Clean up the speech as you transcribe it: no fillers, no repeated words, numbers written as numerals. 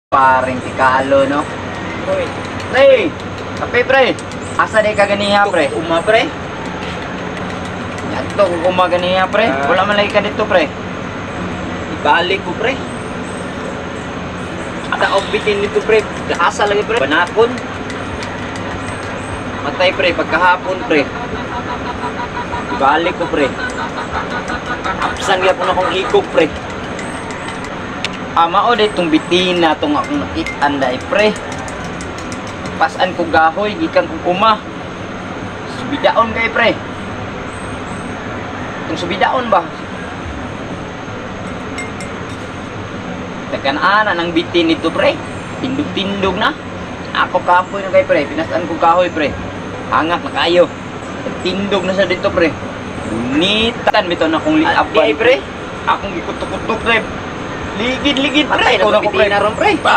Paring tikalo, no? Uy, Pre! Kape, pre! Asa di ka ganiha, pre? Uma, pre. Yadto ko kuma ganiha, pre. Ah. Wala man lagi ka dito, pre. Ibalik ko, pre. Taog bitin nito, pre. Asa lagi, pre. Banakon. Matay, pre. Pagkahapon, pre. Ibalik ko, pre. Apsan gyapon akong ikog, pre. Ama o itong bitina tong akong nakitaan dai, pre. Pasan ko gahoy gikan kong uma. Subidaon kay, pre. Itong subidaon ba? Tagan-ana ng bitin nito, pre. Tindog-tindog na. Ako kapoy na kay, pre. Pinasan ko kahoy, pre. Hangak na kayo. Tindog na siya dito, pre. Nitan bitaw na akong liapan. Di, pre. Akong gikutok-kutok, pre. Ligid-ligid, pre. Patay na Ikaw itong na ko, pre. bitina ron, pre.